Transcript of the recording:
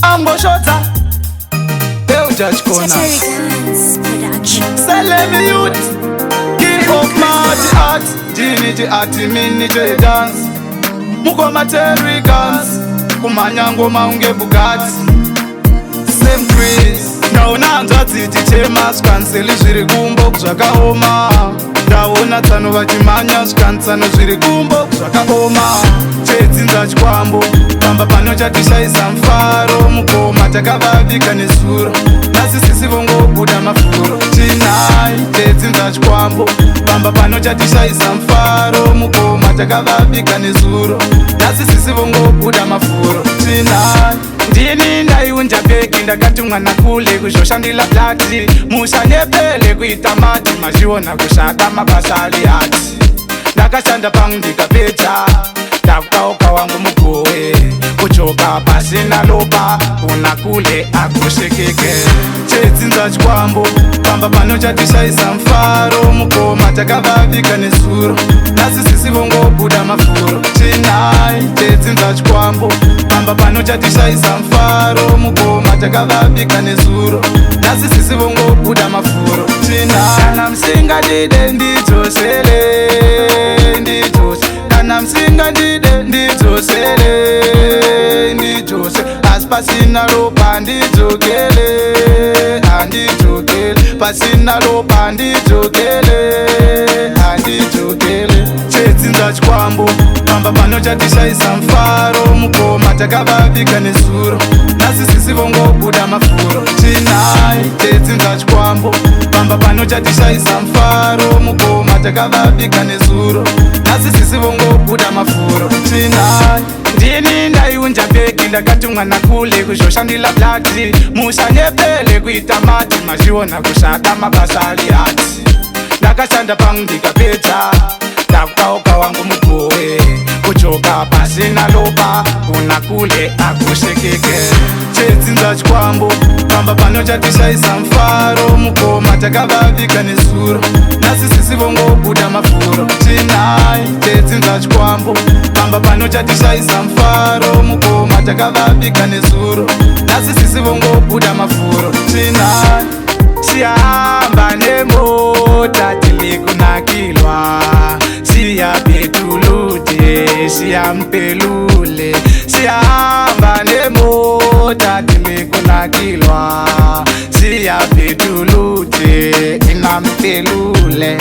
Angoshodza Belja Chikona. Terry Guns Production. Celeb youth, king of mighty art. Ndini ati mini che dance. Mukoma Terry Guns. Kumhanya ngoma unge Bugatti. Same Chris. Ndaona hanzvadzi tichema, zvikanseli zviri kumbo zvakaoma. Ndaona tsano vachimhanya, zvikansano zviri kumbo zvakaoma. Chedzinza chikwambo pamba pano chatishaisa mufaro. Mukoma, takavavika nezuro, nhasi sisi vongobuda mafuro. Chinai chedzinza chikwambo pamba pano chatishaisa mufaro. Mukoma, takavavika nezuro, nhasi sisi vongobuda mafuro. Chinai. Ndini ndaiunja bhegi, ndakatumwa nakule kuzoshandila blati. Musanyepele kuita mati, mazviona kushata mabasa aliati. Ndakashanda pangu ndikapedza, ndakukauka wangu mugowe. Kuchoka pasina lopa kuna kule akushekeke. Chedzinza chikwambo pamba pano chatishaisa mufaro. Mukoma, takavavika nezuro, nhasi sisi vongobuda mafuro. Chinai chedzinza chikwambo pamba pano chatishaisa mufaro. Mukoma, takavavika nezuro, nhasi sisi vongobuda mafuro. Chinai. Kana musingandide ndidzosele, ndidzose. Kana musingandide ndidzosele, ndidzose. Asi pasina ropa ndidzokele, handidzokele. Pasina ropa ndidzokele, handidzokele. Chedzinza chikwambo pamba pano chatishaisa mufaro. Mukoma, takavavika nezuro, nhasi sisi vongobuda mafuro. Chinai chedzinza chikwambo pamba pano chatishaisa mufaro. Mukoma, takavavika nezuro, nhasi sisi vongobuda mafuro. Chinai. Ndini ndaiunja bhegi, ndakatumwa nakule kuzoshandila blati. Musanyepele kuita mati, mazviona kushata mabasa aliati. Ndakashanda pangu ndikapedza, ndakukauka wangu mugowe. Kuchoka pasina lopa kuna kule akushekeke. Chedzinza chikwambo pamba pano chatishaisa mufaro. Mukoma, takavavika nezuro, nhasi sisi vongobuda mafuro. Chinai chedzinza chikwambo pamba pano chatishaisa mufaro. Mukoma, takavavika nezuro, nhasi sisi vongobuda mafuro. Chinai. Siyahamba nemota, tili kunakilwa. Siyabhedulude, siyampelule. Siyahamba nemota, tili kunakilwa. Siyabhedulude, inampelule.